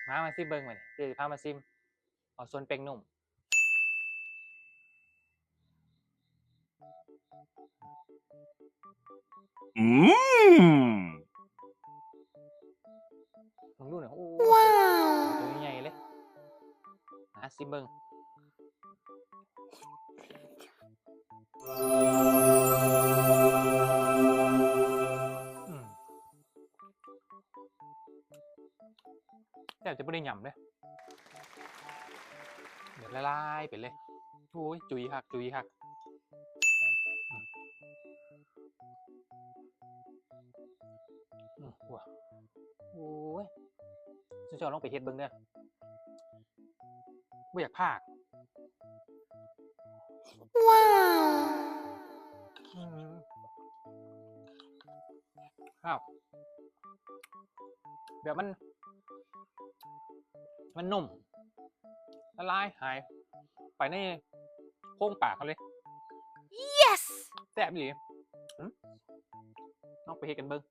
ມາ ມາຊິມເບິ່ງ ມື້ນີ້ເອື້ອຍຊິພາມາຊິມ ເອົາສ່ວນແປ້ງນຸ້ມ. ອືມ ລອງດູໜ່ອຍ. ໂອ້ ວ້າວ ໂຕໃຫຍ່ເລີຍ. ມາຊິມເບິ່ງ. ອືມ ແທບຈະບໍ່ໄດ້ຫຍ້ຳເດ້ ແບບລະລາຍໄປເລີຍ. ໂອ້ຍ ຈຸຍຄັກ ຈຸຍຄັກ. ອືມ ໂອ້ຍ ຊຸມເຈົ້າລອງໄປເຮັດເບິ່ງເດີ ບໍ່ຢາກພາກ. ວ້າວ ອືມ ອ້າວ ແບບມັນ ມັນນຸ້ມ ລະລາຍຫາຍໄປໃນໂພງປາກເຮົາເລີຍ. ເຢສ ແຊບອີ່ຫຼີ. ຫືມ ລອງໄປເຮັດກັນເບິ່ງ.